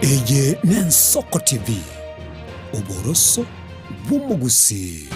Eye n'Ensoko TV, oboroso bw'omogusii.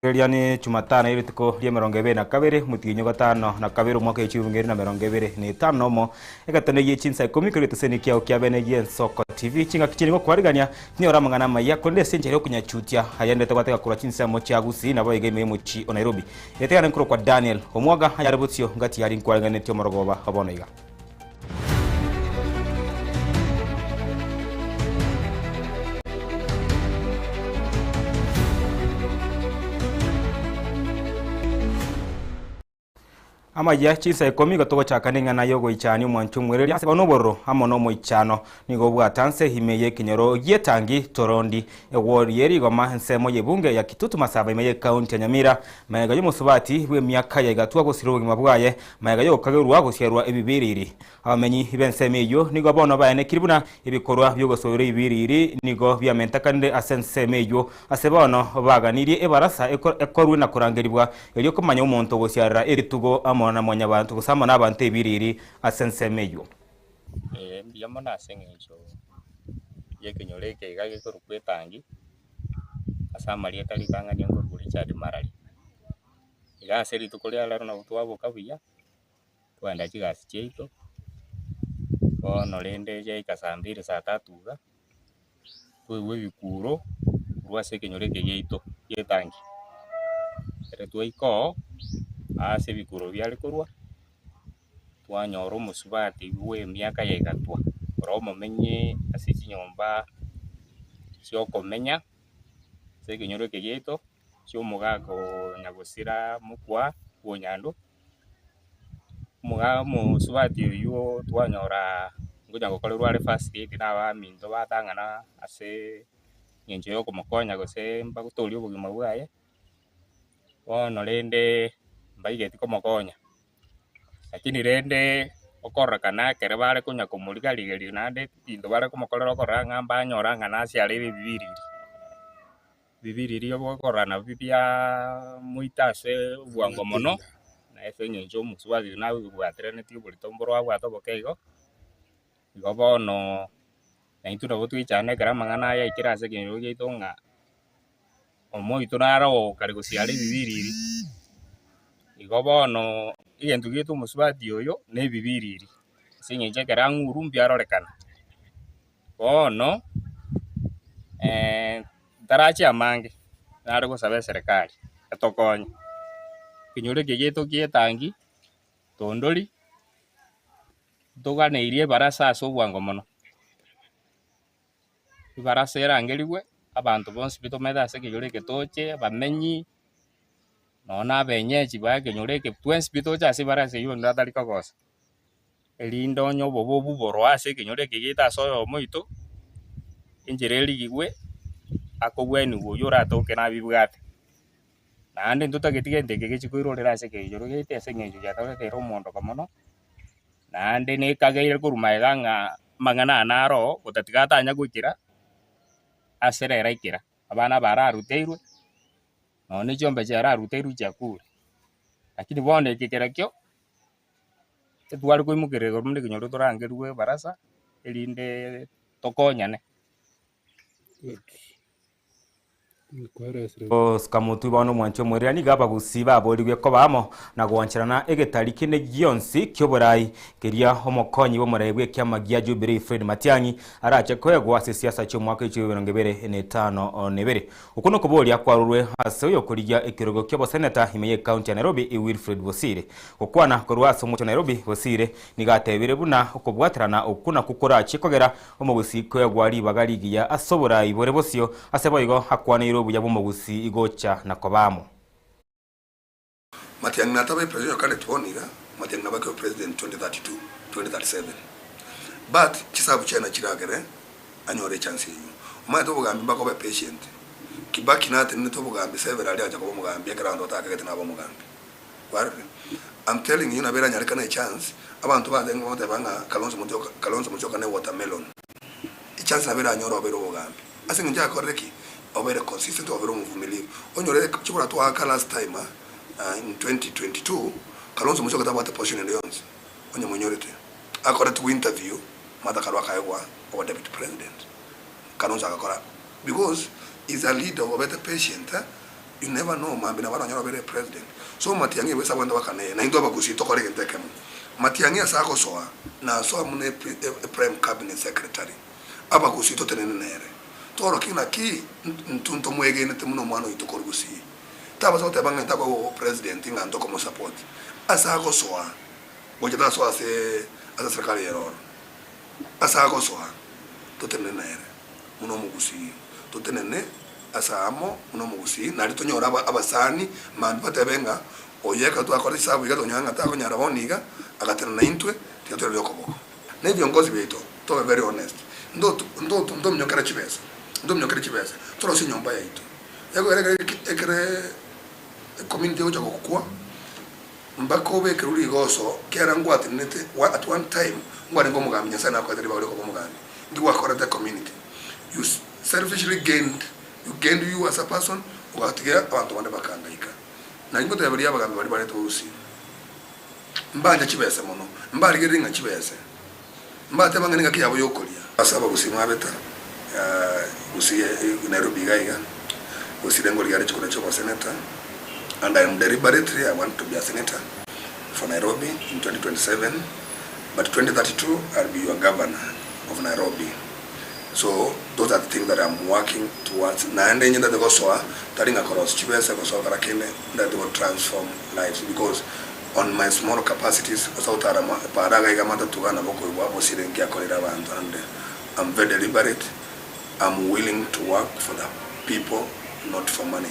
Riria ni Chumatano y'rituko ri'emerongo ebere na kabere, omotienyi o gatano na kabere omwaka w'echilifu ibere na emerongo ebere na etano na omo, egetone gie chinsa ikomi korwa egeteseni kiao kia bene gi'Ensoko TV. Chingaki chiria nigo kwarigania tinyore amang'ana amaya, korende ase enchera y'okonyachutia ayarendete gwateka korwa chinsemo chia Gusii naboigo ime y'omochie o Nairobi. Etegane nkorokwa Daniel Omwoga ayare bosio ngati aria nkwariganetie omorogoba o bono iga. Amayia chinsa ikomi igo togochaka neng'ana y'ogoichania omwancho omwereria ase bono obororo amo nomoichano nigo obwate anse ime y'ekenyoro gi'etangi Torondi eward ye rigoma ensemo y'ebunge ya Kitutu Masaba ime y'ekaunti ya Nyamira magega y'omosubati bw'emiaka ya igatwa gosira obogima bwaye magega y'ogokagerwa gosiarwa ebibiriri. Abamenyi b'ensemo eyio nigo bono baenekire buna ebikorwa bi'ogosoera ebibiriri nigo biamentakanire ase ensemo eyio, ase bono baganirie ebarasa ekorwe na korangerigwa erio komanya omonto ogosiarera eritugo amo na mwanyabanto gose amo nabanto ebiriri ase ensemo eyio. Ee, mbuya mono ase eng'encho y'ekenyoro eke iga gekorokwa etangi, ase amarieta ritang'ani nkorokwa Richard Marari. Iga ase rituko ria rero nabo twaboka buya, twagenda chigasi chiaito, bono rende yaika saa mbiri saa tatu iga, twaigwa ebikuro korwa ase ekenyoro eke giaito gia etangi. Ekero twaika oo, ase ebikuro biare korwa, twanyora omosubati bwa emiaka ya igatwa, ore omomenyi ase chinyomba chiokomenya ase ekenyoro eke giaito, chia omogaka o nyagosira mokwa bwa onyando. Omoga omosubati oywo twanyora ngonya gokorerwa are first aid na abaminto batang'ana ase eng'encho ya okomokonya gose mbagotoria obogima bwaye, bono rende mbaigeti komokonya. Lakini rende okororekana ekero bare konya komoriga-rigeria naende ebinto bare komokorera okorora ng'a mbanyora ng'a nase are ebibiriri. Bibiriri ogokorora nabio biamoita ase obwango mono, na ase eng'encho omosubati oyio nabwateranetie oborito mboro abwate oboke igo, igo bono naintwe nabo toichana ekero amang'ana aya aikire ase ekenyoro giaito ng'a omoito naro okare gosiara ebibiriri, igo bono egento giaito omosubati oyo na ebibiriri, ase eng'encho ekero ang'urwa mbiarorekana. Bono ntarache amange, nare gosaba eserekari etokonye, ekenyoro eke giaito kia etangi, tondori, ntoganeirie ebarasa ase obwango mono, ebarasa erangerigwe, abanto bonsi pi tomaete ase ekenyoro eke toche, abamenyi, nonya na abenyechi ba ekenyoro eke twensi pi toche ase ebarasa eywo onde atari kogosa. Erinde onye obobe obwo borwa ase ekenyoro eke giaito ase oyomo oito, enchera erigigwe, akobwenigwa oywo oratoke nabibwate. Naende ntotageti gento eke gechie koirorera ase ekenyoro giaito ase eng'encho giatoreteire omoondoko mono, naende nekageire korwa magega ng'a amang'ana aya naro oo, gotatiga atanya goikera ase rero aikera, abana aba araruteirwe, nonya ne chiombe chiararuteirwe chiakure. Lakini bono eke kerekio. Etware koimokerera igoro buna ekenyoro torangerigwe ebarasa, erinde tokonyane. Osika motwe bono omwanchi omoereria nigo abagusii baborigwe koba amo na gwancherana egetari kende gionsi ki'oborai keria omokonyi bw'omorai bw'ekiama gia Jubilee Fred Matiang'i arache koegwa ase siasa chi'omwaka oichire emerongo ebere na etano na ebere. Okwo nokoboria kwarurwe ase oyokorigia ekerogo ki'oboseneta ime y'ecounty ya Nairobi Wilfred Bosire. Gokwana korwa ase omochie o Nairobi, Bosire nigo atebire buna okobwaterana okwo nakwo korachie kogera Omogusii koegwa ribaga rigiya ase oborai bore bosio, ase boigo akwaneire obuya bw'omogusii gocha na koba amo. Matiang'i natabe presidential candidate bono iga, Matiang'i nabo akebe president 2032, 2037 but chisabu chiaye nachiragere anyore echance eyio. Omanyete obogambi mpaka obe patient. Kibaki natenenete obogambi several acha koba omogambi ekero abanto batakagete nabe omogambi. Kwarorire? I'm telling you nabo eranyarekane echance abanto batenge goteba ng'a Kalonzo Musyoka Kalonzo Musyoka ne watermelon. Echance nabo eranyore obeire obogambi. Ase eng'encho akorire ki? Obeire consistent, obeire omuvumilivu. Onyore chikura twaaka last time ah in 2022, Kalonzo Musyoka tabwate position ende yonsi, onye moinyorete. Akoretigwe interview, Martha Karua akaegwa obo deputy president. Kalonzo agakora because is a leader obete patient eh. You never know mambia nabo aranyore obere president. So Matiang'i ebe ase abanto bakana na intwe abagusii tokore egento ekemo. Matiang'i ase agosoa nasoa buna e prime cabinet secretary. Abagusii totenene nere. Torokie naki intwe ntomwegenete buna omwana oito korwa gusii. Tabasa goteba ng'a ntakoegwa obo president ng'a ntokomosupport. Ase agosoa gocha tasoa ase ase serikali ere oro. Ase agosoa totenene nere buna omogusii. Totenene ase amo buna omogusii, nario tonyore abasani mambia batebe ng'a oyo ekero twakora chisabu iga tonyora ng'a takonyara bono iga, agatenena naintwe, tiga toiranie okoboko. Na ebiongozi biaito tobe very honest, ntominyokera chibesa, ntominyokere chibesa, torosie enyomba yaito. Ekogera ekere ekere ecommunity egocha gokwa, mpaka obekerwe rigoso kera ngwatenenete at one time nkwarenge omogambi Nyasaye nakoete ribaga riokoba omogambi, nki gwakorete ecommunity? You selfishly gained, you gained you as a person, ogatiga abanto bande bakangaika. Naki ngoteberia abagambi baria baretwe gusii, mbanche chibese mono, mbarigererie ng'a chibese, mbateba ng'a nengaki yabo yokoria. Ase abagusii mwabeta gusii Nairobi iga iga, gusii renge origia are chikura chia obosenator, and I am deliberately I want to be a senator for Nairobi in 2027, but 2032 I'll be your governor of Nairobi. So those are the things that I'm working towards naende inche ntagete gosoa tari ng'a korosia chibesa gose gokora kende ntagete go transform lives because on my small capacities gose gotara para iga iga matatu iga nabo okoigwa bosire nki akorire abanto and I'm very deliberate I'm willing to work for the people not for money.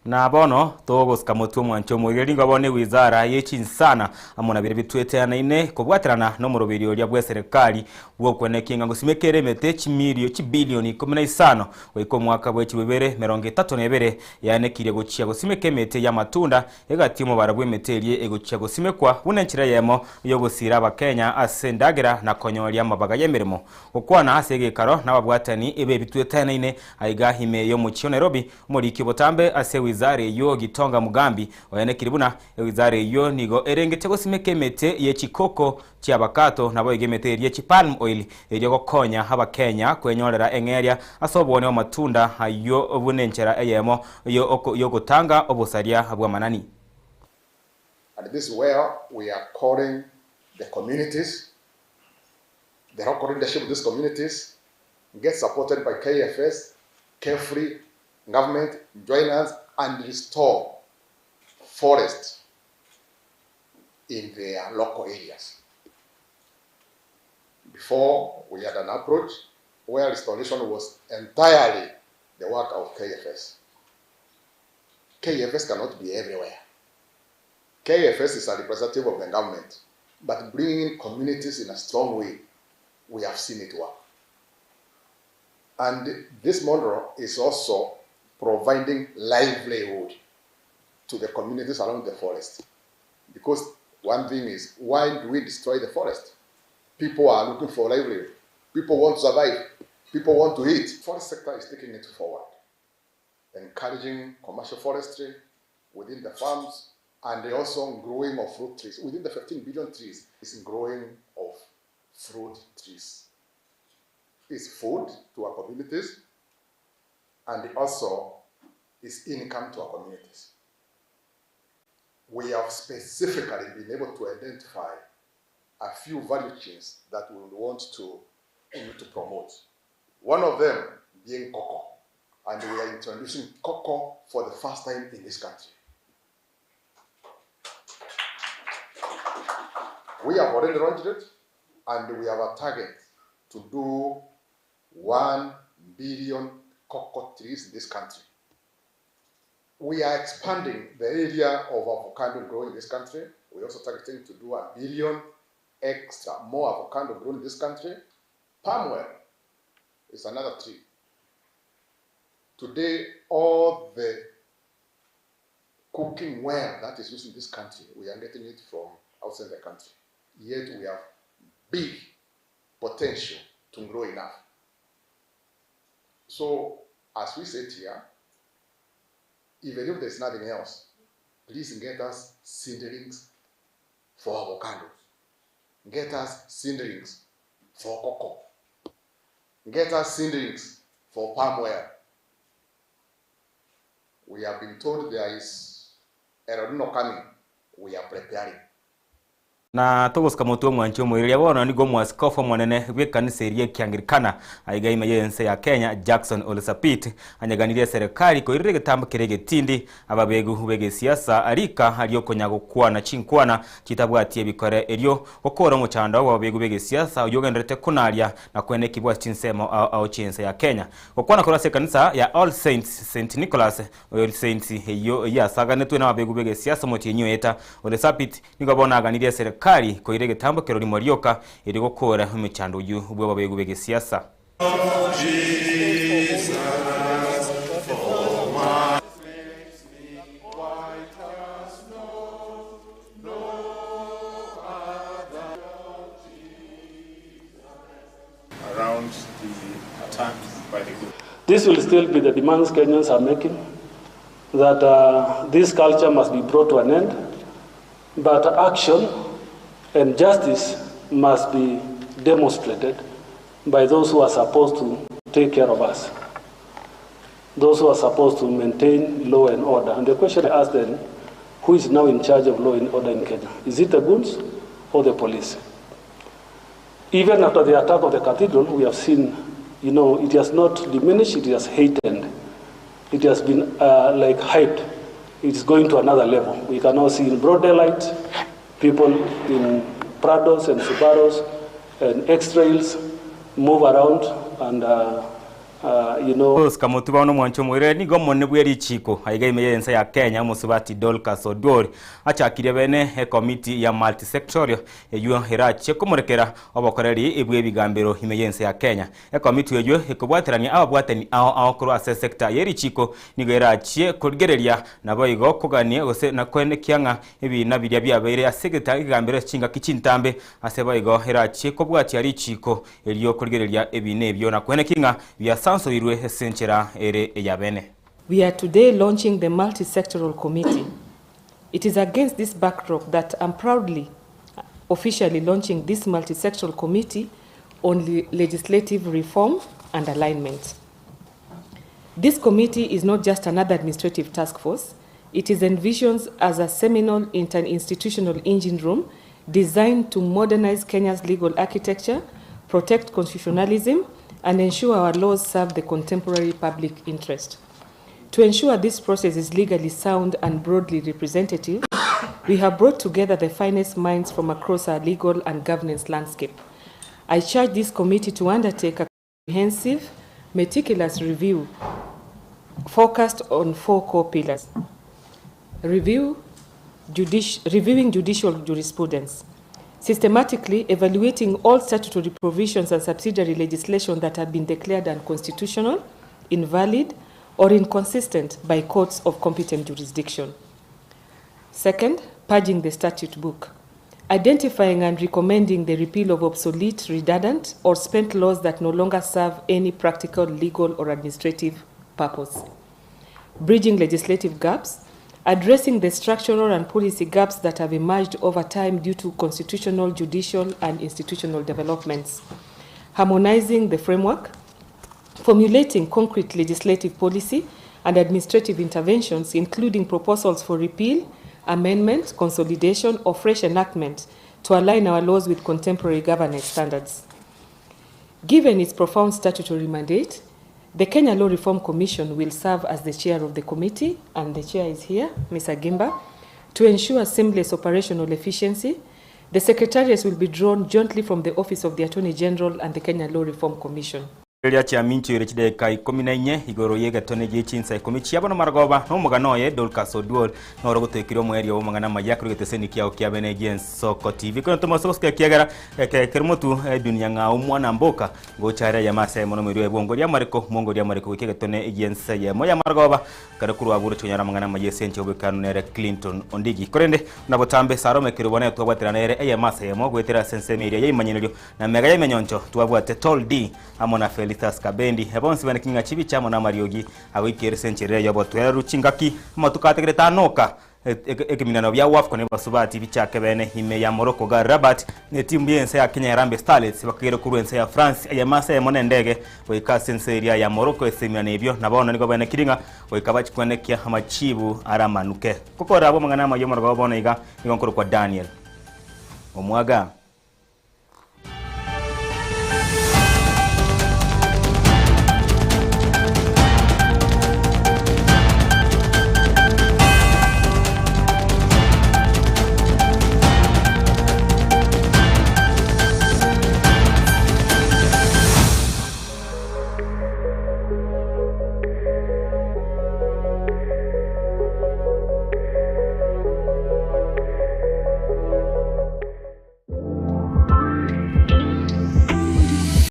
Na bono togosika motwe omwancho omoiria ringo bono ewizara ye chinsana amo na biria bitweteanaine kobwaterana nomoroberio oria bw'eserekari bw'okwenekia ng'a ngosimeka ere emete chimilio chibilioni ikomi na isano goika omwaka bwe chilifu ibere emerongo etato na ebere yaenekirie gochia gosimeka emete y'amatunda egati omobaro bw'emete eria egochia gosimekwa buna enchera eyemo y'ogosiira abakenya ase endagera na konyoria amabaga y'emeremo gokwana ase egekaro nababwatani ebebitweteanaine aiga ime y'omochie o Nairobi Omoriki obotambe ase ewizara eyio Gitonga Mugambi oenekire buna ewizara eyio nigo erengete gosimeka emete ye chikoko chi'abakato naboigo emete eria chi palm oil erio gokonya abakenya kwenyorera eng'eria ase oboonia bw'amatunda ayio buna enchera eyemo yogotanga obosaria bw'amanani. And this is where we are calling the communities, the local leadership of these communities, get supported by KFS, Kefri, government, join us and restore forest in their local areas. Before we had an approach where restoration was entirely the work of KFS. KFS cannot be everywhere. KFS is a representative of the government, but bringing in communities in a strong way, we have seen it work. And this model is also providing livelihood to the communities around the forest. Because one thing is, why do we destroy the forest? People are looking for livelihood. People want to survive. People want to eat. Forest sector is taking it forward, encouraging commercial forestry within the farms and also growing of fruit trees. Within the 15 billion trees is growing of fruit trees. It's food to our communities. And also is income to our communities. We have specifically been able to identify a few value chains that we would want to, to promote. One of them being cocoa. And we are introducing cocoa for the first time in this country. We have already launched it, and we have a target to do 1 billion cocoa trees in this country. We are expanding the area of avocado growing in this country. We're also targeting to do a billion extra more avocado grown in this country. Palm oil is another tree. Today, all the cooking oil that is used in this country, we are getting it from outside the country. Yet we have big potential to grow enough. So, as we sit here, even if there's nothing else, please get us seedlings for avocados. Get us seedlings for cocoa. Get us seedlings for palm oil. We have been told there is El Nino coming. We are preparing. Na togosika motwe omwanchi omoireria bono nigo omwasikofu omonene bw'ekanisa eria ekiangirikana aiga ime y'ense ya Kenya Jackson Ole Sapit anyeganirie eserekari koirire egetambo kere egetindi ababegu b'egesiasa arika ariokonya gokwana chinkwana chitabwatie ebikore erio gokora omochando bw'ababegu b'egesiasa oywo ogenderete konaria na kwene ekibwasi chinsemo ao ao chiense ya Kenya gokwana korwa ase ekanisa ya All Saints St Nicholas All Saints eyo yasaganetwe n'ababegu b'egesiasa omotienyi oeta Ole Sapit nigo bono aganirie eserekari koira egetambo kerori morioka eri gokora emechando oyu bw'ababegu b'egesiasa. Around the attack by the group. This will still be the demands Kenyans are making, that this culture must be brought to an end, but action and justice must be demonstrated by those who are supposed to take care of us, those who are supposed to maintain law and order. And the question I ask then, who is now in charge of law and order in Kenya? Is it the goons or the police? Even after the attack of the cathedral, we have seen, you know, it has not diminished, it has heightened. It has been like hyped. It's going to another level. We can now see in broad daylight, people in Prados and Subarus and X-Trails move around and you know. Oscar Mutuba no mwancho mwire nigo monne bwe richiko aiga ime yensa ya Kenya musubati Dorcas Oduor achakire bene e committee ya multisectorial eyo herache kumurekera obokoreri ebwe ebigambero ime yensa ya Kenya e committee eyo ekobwaterania ababwatani ao ao korwa ase sector ye richiko nigo erachie kurigereria nabo igo koganie gose nakwene kianga ebina biria byabeire ase egambero chinga kichintambe ase baigo erachie kobwatia richiko eriyo kurigereria ebina ebyo nakwene kinga bya We are today launching the multi-sectoral committee. It is against this backdrop that I'm proudly officially launching this multi-sectoral committee on legislative reform and alignment. This committee is not just another administrative task force. It is envisioned as a seminal interinstitutional engine room designed to modernize Kenya's legal architecture, protect constitutionalism, and ensure our laws serve the contemporary public interest. To ensure this process is legally sound and broadly representative, we have brought together the finest minds from across our legal and governance landscape. I charge this committee to undertake a comprehensive, meticulous review focused on four core pillars. Reviewing judicial jurisprudence, systematically evaluating all statutory provisions and subsidiary legislation that have been declared unconstitutional, invalid, or inconsistent by courts of competent jurisdiction. Second, purging the statute book, identifying and recommending the repeal of obsolete, redundant, or spent laws that no longer serve any practical, legal, or administrative purpose. Bridging legislative gaps, addressing the structural and policy gaps that have emerged over time due to constitutional, judicial, and institutional developments. Harmonizing the framework, Formulating concrete legislative policy and administrative interventions, including proposals for repeal, amendment, consolidation, or fresh enactment to align our laws with contemporary governance standards. Given its profound statutory mandate, the Kenya Law Reform Commission will serve as the chair of the committee, and the chair is here, Ms. Agimba, to ensure seamless operational efficiency. The secretariats will be drawn jointly from the Office of the Attorney General and the Kenya Law Reform Commission. Riria chiaminchoire chidakika ikomi na inye igoro y'egetone gie chinsa ikomi chiabo na marogoba, na omogano oye Dorcas Oduor noro ogotoekeria omoerio bw'amang'ana amaya korwa egeteseni kiao kia bene gi'Ensoko TV. Korende tomase gosuka ekiagera eke kere motu edunia ng'a omwana mboka gocha ere eyemo ase eyemo nomoiri oye bwongoria amareko mwongoria amareko goika egetone gi'ensa eyemo y'amarogoba kare korwa abwo roche konyora amang'ana amaya ase enchera obwekano nere Clinton Ondigi. Korende buna botambe Sarome Kerubo nere twabwaterana ere eyemo ase eyemo goetera ase ensemo eria y'eimanyererio Na mega y'emenyoncho twabwate Tol D amo na Felistus Kabendi, bonsi bane king'a chibicha amo namariogi agoikera ase enchera y'obotoereru chingaki amatuko ategerete anoka ekeminano bia Wafcon ebasubati bichake bene ime ya Morocco ga Rabat na etimu y'ense ya Kenya Harambee Starlets bakageire korwa ense ya France eyemo ase eyemo nendege goika ase ense eria ya Morocco ase eminano ebio na bono nigo bene kiri ng'a goika bachikwenekia amachibu aramanuke. Gokora abwo amang'ana amaya omorogoba bono iga nigo nkorokwa Daniel Omwaga.